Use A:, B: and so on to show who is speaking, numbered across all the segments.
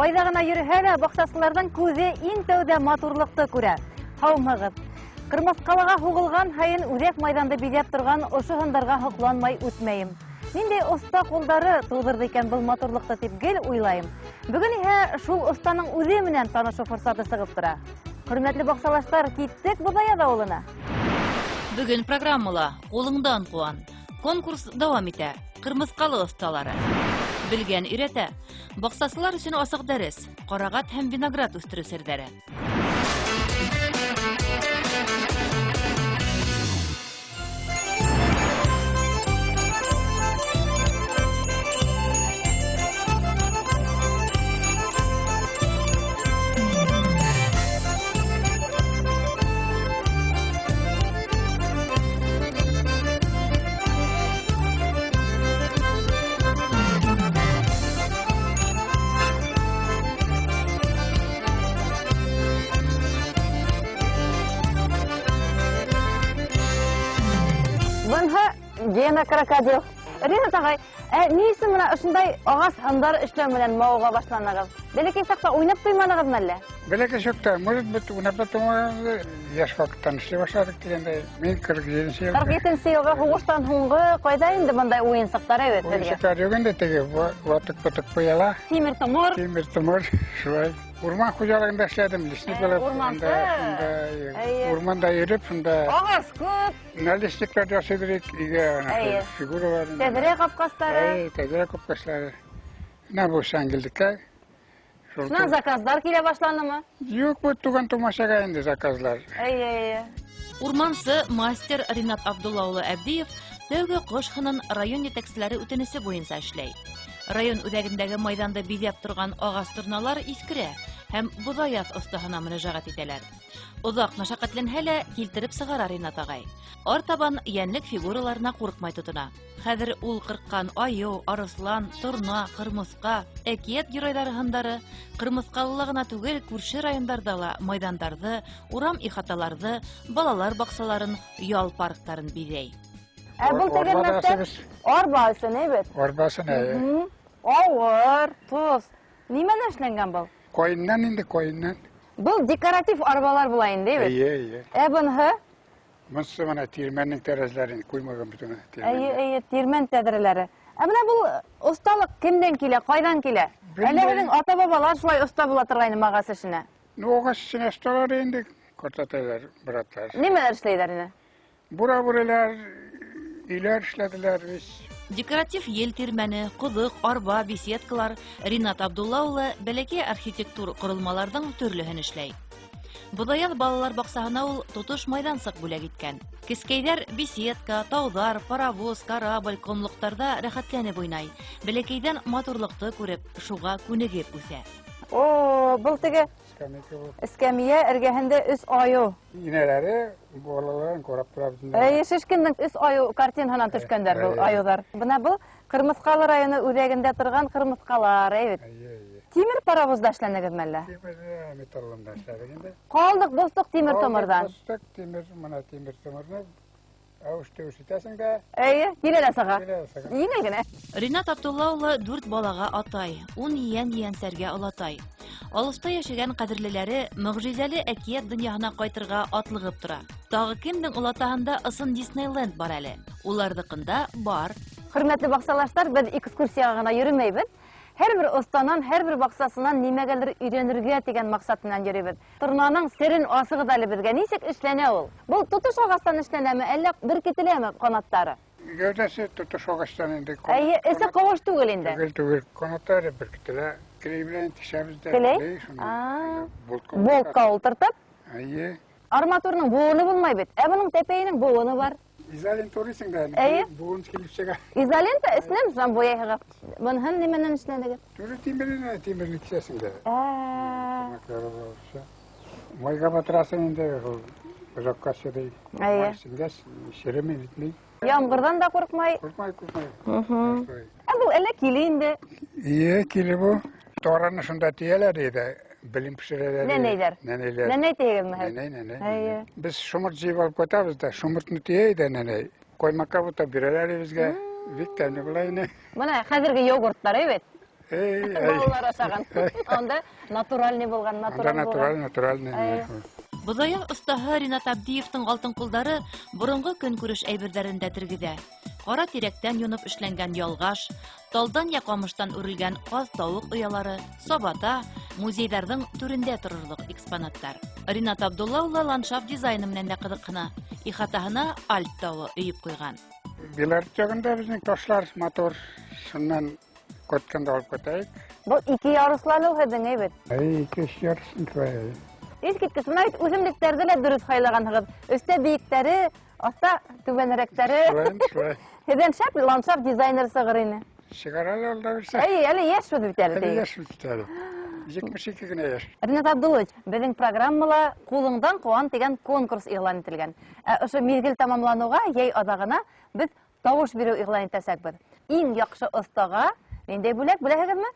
A: Ҡайҙа ғына йөрөһә лә, баҡсасыларҙың күҙе иң тәүҙә матурлыҡты күрә. Һаумыһығыҙ! Ҡырмыҫҡалыға һуғылған һайын үҙәк майҙанды биҙәп торған ошо һындарға һоҡланмай үтмәйем. Ниндәй оҫта ҡулдары тыуҙырҙы икән был матурлыҡты тип гел уйлайым. Бөгөн иһә шул оҫтаның үҙе менән танышыу форсаты сығып тора. Хөрмәтле баҡсалаштар, киттек Боҙаяҙ ауылына.
B: Бөгөн программала Ҡулыңдан ҡыуан. Конкурс дауам итә. Ҡырмыҫҡалы оҫталары. Белгән өйрәтә. Баҡсасылар өсөн асыҡ дәрес. Ҡарағат һәм виноград үҫтереү серҙәре.
A: Бынһы Гена крокодил. Ринат ағай, ә ни өсөн бына ошондай ағас һындар эшләү менән мауыға башланығыҙ? Бәләкәй саҡта уйнап туйманығыҙмы әллә?
C: Бәләкәй чакта, может быть, уйнап та туймағанбыҙ, йәш ваҡыттан эшләй башланыҡ тигәндәй. Мин 47 йыл.
A: 47 йылғы һуғыштан һуңғы ҡайҙа инде бындай уйынсыҡтар әйбәт беҙгә?
C: Уйынсыҡтар юҡ инде, теге ватыҡ-пытыҡ пыяла.
A: Тимер-томор.
C: Тимер-томор, шулай. Урман хужалығында эшләдем, лесник булып.
A: Урмансы.
C: Урманда йөрөп, шунда.
A: Ағас күп.
C: Налистиктар ясай бирек, өйгә фигуралар.
A: Тәҙрә ҡапҡастары.
C: Әйе, тәҙрә ҡапҡастары. Менә бу Шәңгелдеккә.
A: Шунан заказдар килә башланымы?
C: Юҡ, бу туған тумашаға инде заказлар.
A: Әйе, әйе.
B: Урмансы мастер Ринат Абдулла улы Әбдиев тәүге ҡош һынын район етәкселәре үтенесе буйынса эшләй. Район үҙәгендәге майҙанды биҙәп торған ағас торналар иҫкерә һәм Боҙаяҙ оҫтаһына мөрәжәғәт итәләр. Оҙаҡ мәшәҡәтләнһә лә килтереп сығара Ринат ағай. Артабан йәнлек фигураларына ҡурҡмай тотона. Хәҙер ул ҡырҡҡан айыу, арыҫлан, торна, ҡырмыҫҡа, әкиәт геройҙары һындары Ҡырмыҫҡалыла ғына түгел, күрше райондарҙа ла майҙандарҙы, урам ихаталарҙы, балалар баҡсаларын, ял парктарын биҙәй.
A: Ә был тегермәстә арба өсөн, әйбәт?
C: Арба өсөн, әйе.
A: Ауыр, тоҙ. Нимәнән эшләнгән был?
C: Ҡайыннан инде, ҡайыннан.
A: Был декоратив арбалар була инде, әйбәт?
C: Эйе, эйе.
A: Ә быныһы?
C: Быныһы бына тирмәнең тәрәзәләрен ҡуймаған бит уны, тирмән.
A: Эйе, эйе, тирмән тәҙрәләре. Ә бына был оҫталыҡ кемдән килә, ҡайҙан килә?
C: Белмәйем.
A: Әллә беҙҙең ата-бабалар шулай оҫта була торғайны ағас эшенә?
C: Ну, ағас эшенә оҫталар инде, ҡартатайлар, братлар.
A: Нимәләр эшләйҙәр ине?
C: Бура бүреләр, өйләр эшләделәр бит.
B: Декоратив ел тирмәне, ҡоҙоҡ, арба, беседкалар Ринат Абдулла улы бәләкәй архитектур ҡоролмаларҙың төрлөһөн эшләй. Боҙаяҙ балалар баҡсаһына ул тотош майҙансыҡ бүләк иткән. Кескәйҙәр беседка, тауҙар, паровоз, корабль, ҡомлоҡтарҙа рәхәтләнеп уйнай. Бәләкәйҙән матурлыҡты күреп, шуға күнегеп үҫә.
A: О, был теге
C: Эскәмйә был.
A: Эскәмйә эргәһендә өс айыу.
C: Инәләре балаларын ҡарап тора бит инде.
A: Эйе, Шишкиндың өс айыу картинаһынан төшкәндәр был айыуҙар. Бына был Ҡырмыҫҡалы районы үҙәгендә торған ҡырмыҫҡалар, әйбәт.
C: Эйе, эйе.
A: Тимер паровозда эшләнегеҙме әллә?
C: Тимер, металлында эшләдек инде.
A: Ҡалдыҡ, боҫтоҡ тимер
C: Ҡалдыҡ,
A: томырҙан.
C: боҫтоҡ, тимер, бына тимер томырҙы әүеш-теүеш итәсең дә.
A: Эйе, килә лә сыға.
C: Килә лә сыға.
A: Еңел генә.
B: Ринат Абдулла улы 4 балаға атай, 10 ейән-ейәнсәргә олатай. Алыҫта йәшәгән ҡәҙерлеләре мөғжизәле әкиәт донъяһына ҡайтырға атлығып тора. Тағы кемдең олатаһында ысын Диснейленд бар әле? Уларҙыҡында бар.
A: Хөрмәтле баҡсалаштар, беҙ экскурсияға ғына йөрөмәйбеҙ. Һәр бер оҫтанан, һәр бер баҡсасынан нимәгәлер өйрәнергә тигән маҡсат менән йөрөйбөҙ. Торнаның серен асығыҙ әле беҙгә. Нисек эшләнә ул? Был тотош ағастан эшләнәме, әллә беркетеләме ҡанаттары?
C: Гәүҙәсе тотош ағастан инде.
A: Эйе, эсе ҡыуыш түгел инде.
C: Түгел, түгел. Ҡанаттары беркетелә. Клей белән тишәбеҙ дә.
A: Клей?
C: Клей шуны. Болтҡа
A: Болтҡа ултыртып?
C: Эйе.
A: Арматурның быуыны булмай бит. Ә бының тәпәйенең быуыны бар.
C: Изолента урыйсың да,
A: Эйе.
C: быуын килеп сыға.
A: Изолента эсенән шунан буяйһығыҙ. Быныһын нимәнән эшләнегеҙ?
C: Түре тимеренә, тимерне кисәсең дә. Майға батырасың инде, ул оҙаҡҡа серей.
A: Эйе.
C: Май сеңгәс, серемей, нитмей.
A: Ямғырҙан да ҡурҡмай.
C: Ҡурҡмай, ҡурҡмай.
A: Ә был әллә киле инде?
C: Эйе, киле был. Тараны шунда тейәләр ине, белем пешерәләр.
A: Нәнәйҙәр.
C: Нәнәйҙәр.
A: Нәнәй тейегеҙме һеҙ?
C: Нәнәй, нәнәй.
A: Эйе.
C: Беҙ шоморт жыйып алып ҡайтабыҙ ҙа, шомортно тейәй ҙә нәнәй. Ҡаймаҡҡа бутап бирәләр беҙгә. Бик тәмле була ине.
A: Бына хәҙерге йогурттар, әйбәт? Балалар ашаған. Анда натуральный булған,
C: натураль. Анда натураль, натуральный.
B: Боҙаяҡ оҫтаһы Ринат Абдиевтың алтын ҡулдары боронғо көнкүреш әйберҙәрен дә тергеҙә. Ҡара тирәктән юнып эшләнгән ялғаш, талдан йә ҡамыштан үрелгән ҡаҙ-тауыҡ оялары, сабата, музейҙарҙың түрендә торорлоҡ экспонаттар. Ринат Абдулла улы ландшафт дизайны менән дә ҡыҙыҡһына. Ихатаһына Альп тауы өйөп ҡуйған.
C: Белорет яғында беҙҙең ташлар матур, шунан ҡайтҡанда алып ҡайтайыҡ.
A: Был ике ярусланыу һеҙҙең, әйбәт?
C: Әй, ике яруслы шулай.
A: Иҫ киткес, бына бит үҫемлектәрҙе лә дөрөҫ һайлағанһығыҙ. Өҫтә бейектәре, аҫта түбәнерәктәре.
C: Шулай, шулай.
A: Һеҙҙән шәп ландшафт дизайнер сығыр ине.
C: Сығара ла алда бирсә.
A: Әй, әле йәшбеҙ бит әле.
C: Әле йәшбеҙ бит әле. 72 генә йәш.
A: Ринат Абдуллович, беҙҙең программала «Ҡулыңдан ҡыуан» тигән конкурс иғлан ителгән. Ә ошо миҙгел тамамланыуға, йәй аҙағына беҙ тауыш биреү иғлан итәсәкбеҙ. Иң яҡшы оҫтаға ниндәй бүләк, беләһегеҙме?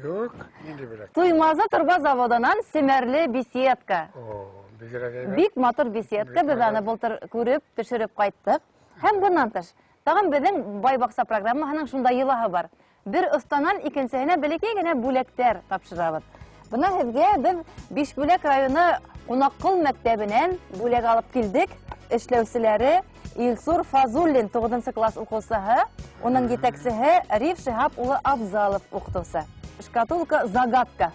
C: Юҡ, ниндәй бүләк?
A: Туймазы торба заводынан семәрле беседка.
C: О, бигерәк әйбәт.
A: Бик матур беседка, беҙ аны былтыр күреп, төшөрөп ҡайттыҡ. Һәм бынан тыш, тағын беҙҙең Бай баҡса программаһының шундай йолаһы бар. Бер оҫтанан икенсеһенә бәләкәй генә бүләктәр тапшырабыҙ. Бына һеҙгә беҙ Бишбүләк районы Ҡунаҡҡол мәктәбенән бүләк алып килдек. Эшләүселәре Илсур Фазуллин, 9 класс уҡыусыһы, уның етәксеһе Риф Шиһап улы Абзалов уҡытыусы. Шкатулка загадка.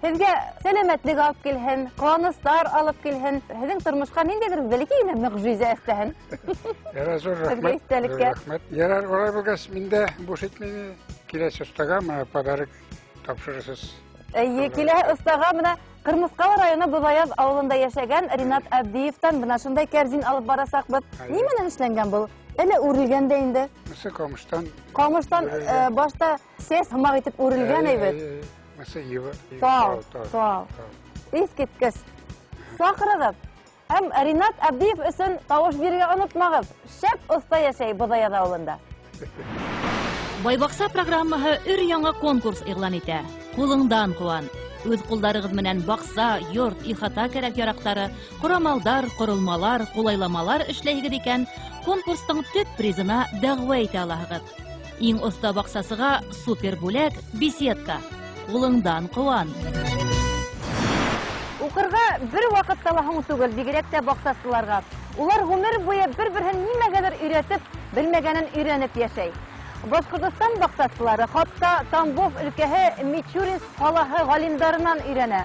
A: Һеҙгә сәләмәтлек алып килһен, ҡыуаныстар алып килһен, һеҙҙең тормошҡа ниндәйҙер бәләкәй генә мөғжизә өҫтәһен.
C: Ярар, ҙур
A: Һеҙгә
C: рәхмәт,
A: иҫтәлеккә.
C: ҙур рәхмәт. Ярар, улай булғас, мин дә буш итмәйем. Киләсе оҫтаға мына подарок тапшырырһыҙ.
A: Эйе, киләһе оҫтаға бына Ҡырмыҫҡалы районы Боҙаяҙ ауылында йәшәгән Ринат Абдиевтан бына шундай кәрзин алып барасаҡбыҙ. Нимәнән эшләнгән был? Әллә үрелгән дә инде?
C: Мысы ҡамыштан.
A: Ҡамыштан,
C: Үрелгән.
A: башта сәс һымаҡ итеп үрелгән
C: Әй,
A: әйбәт.
C: әй, әй. Мысы ива.
A: Тал,
C: Тал,
A: тал.
C: тал.
A: Иҫ киткес. Саҡырығыҙ. Һәм Ринат Абдиев өсөн тауыш бирергә онотмағыҙ. Шәп оҫта йәшәй Боҙаяҙ ауылында.
B: Бай баҡса программаһы өр яңы конкурс иғлан итә. Ҡулыңдан ҡыуан. Үҙ ҡулдарығыҙ менән баҡса, йорт, ихата кәрәк-яраҡтары, ҡорамалдар, ҡоролмалар, ҡулайламалар эшләйһегеҙ икән, конкурстың төп призына дәғүә итә алаһығыҙ. Иң оҫта баҡсасыға супер бүләк беседка. Ҡулыңдан ҡыуан.
A: Уҡырға бер ваҡытта ла һуң түгел, бигерәк тә баҡсасыларға. Улар ғүмер буйы бер-береһен нимәгәлер өйрәтеп, белмәгәнен өйрәнеп йәшәй. Башҡортостан баҡсасылары хатта Тамбов өлкәһе Мичуринск ҡалаһы ғалимдарынан өйрәнә.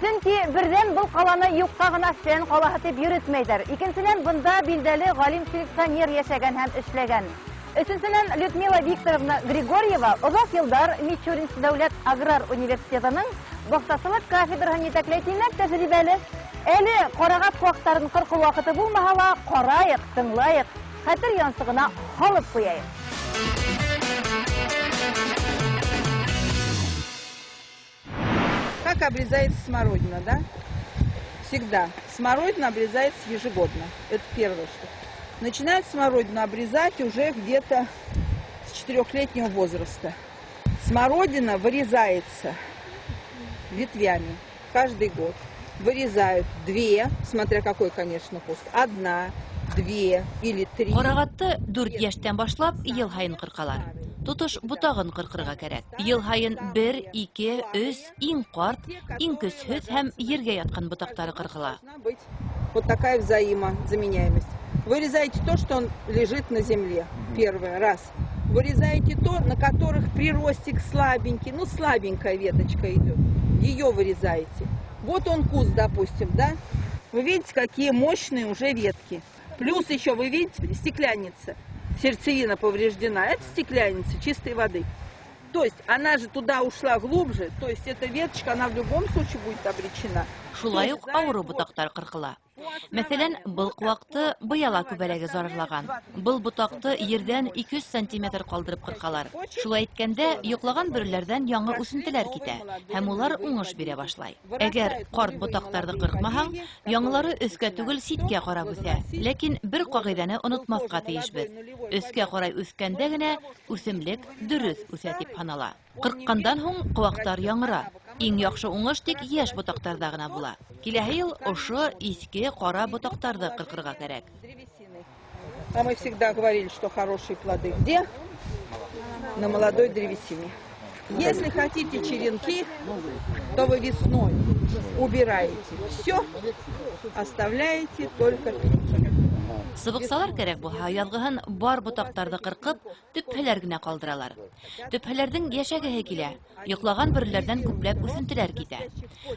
A: Сөнки берҙән был ҡаланы юҡҡа ғына фән ҡалаһы тип йөрөтмәйҙәр. Икенсенән, бында билдәле ғалим-селекционер йәшәгән һәм эшләгән. Өсөнсөнән, Людмила Викторовна Григорьева оҙаҡ йылдар Мичуринск дәүләт аграр университетының баҡсасылыҡ кафедраһын етәкләй, тимәк, тәжрибәле. Әле ҡарағат ҡыуаҡтарын ҡырҡыу ваҡыты булмаһа ла, ҡарайыҡ, тыңлайыҡ, хәтер янсығына һалып ҡуяйыҡ.
D: Как обрезается смородина, да? Всегда. Смородина обрезается ежегодно. Это первое, что. Начинают смородину обрезать уже где-то с 4-летнего возраста. Смородина вырезается ветвями каждый год. Вырезают 2, смотря какой, конечно, куст. 1, 2 или 3.
B: Ҡарағатты 4 йәштән башлап йыл һайын ҡырҡалар. Тотош ботағын ҡырҡырға кәрәк. Йыл һайын 1, 2, 3 иң ҡарт, иң көсһөҙ һәм ергә ятҡан ботаҡтары ҡырҡыла.
D: Должна быть вот такая взаимозаменяемость. Вырезаете то, что он лежит на земле. Первое, раз. Вырезаете то, на которых приростик слабенький, слабенькая веточка идет. Ее вырезаете. Вот он куст, допустим, да? Вы видите, какие мощные уже ветки. Плюс еще, вы видите, стекляница. Сердцевина повреждена. Это стекляница чистой воды. То есть она же туда ушла глубже, то есть эта веточка, она в любом случае будет обречена.
B: Шулай уҡ ауырыу ботаҡтар ҡырҡыла. Мәҫәлән, был ҡыуаҡты быяла күбәләге зарарлаған. Был ботаҡты ерҙән 200 сантиметр ҡалдырып ҡырҡалар. Шулай иткәндә, йоҡлаған бөрөләрҙән яңы үҫентеләр китә һәм улар уңыш бирә башлай. Әгәр ҡарт ботаҡтарҙы ҡырҡмаһаң, яңылары өҫкә түгел, ситкә ҡарап үҫә. Ләкин бер ҡағиҙәне онотмаҫҡа тейешбеҙ. Өҫкә ҡарай үҫкәндә генә үҫемлек дөрөҫ үҫә тип һанала. Ҡырҡҡандан һуң ҡыуаҡтар яңыра. Иң яҡшы уңыш тик йәш ботаҡтарҙа ғына була. Киләһе йыл ошо иҫке ҡара ботаҡтарҙы ҡырҡырға кәрәк.
D: А мы всегда говорили, что хорошие плоды где? На молодой древесине. Если хотите черенки, то вы весной убираете все, оставляете только пеньки.
B: Сыбыҡсалар кәрәк булһа, яҙғыһын бар ботаҡтарҙы ҡырҡып, төпһәләр генә ҡалдыралар. Төпһәләрҙең йәшәгеһе килә. Йоҡлаған бөрөләрҙән күпләп үҫентеләр китә.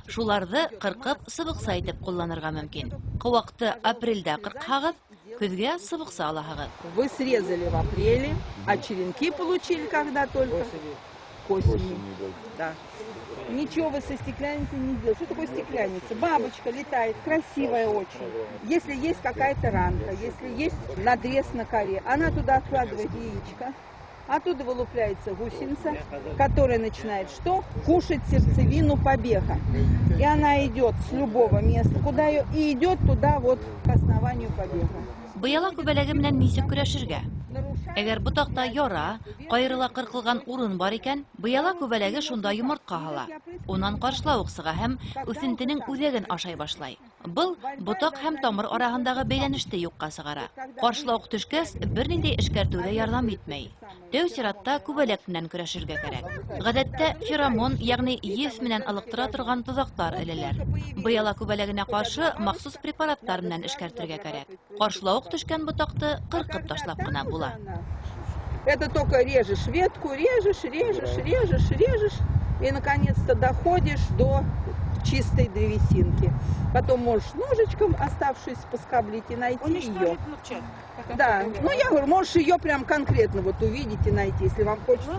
B: Шуларҙы ҡырҡып сыбыҡса итеп ҡулланырға мөмкин. Ҡыуаҡты апрелдә ҡырҡһағыҙ, көҙгә сыбыҡса алаһығыҙ.
D: Вы срезали в апреле, а черенки получили когда только? К осени. Да. Ничего вы со стекляницей не сделаете. Что такое стекляница? Бабочка летает, красивая очень. Если есть какая-то ранка, если есть надрез на коре, она туда откладывает яичко. Оттуда вылупляется гусеница, которая начинает что? Кушать сердцевину побега. И она идет с любого места, куда ее, и идет туда вот к основанию побега.
B: Быяла күбәләге менән нисек көрәшергә? Әгәр ботаҡта яра, ҡайырыла ҡырҡылған урын бар икән, быяла күбәләге шунда йомортҡа һала. Унан ҡаршлауыҡ сыға һәм үҫентенең үҙәген ашай башлай. Был ботаҡ һәм тамыр араһындағы бәйләнеште юҡҡа сығара. Ҡаршлауыҡ төшкәс, бер ниндәй эшкәртеү ҙә ярҙам итмәй. Тәү сиратта күбәләк менән көрәшергә кәрәк. Ғәҙәттә феромон, йәғни еҫ менән ылыҡтыра торған тоҙаҡтар эләләр. Быяла күбәләгенә ҡаршы махсус препараттар менән эшкәртергә кәрәк. Ҡаршлауыҡ төшкән ботаҡты ҡырҡып ташлап ҡына була.
D: Это только режешь ветку, режешь, режешь, режешь, режешь, и наконец-то доходишь до чистой древесинки. Потом можешь ножичком оставшуюся поскоблить и найти ее. Да, ну я говорю, можешь ее прям конкретно вот увидеть и найти, если вам хочется.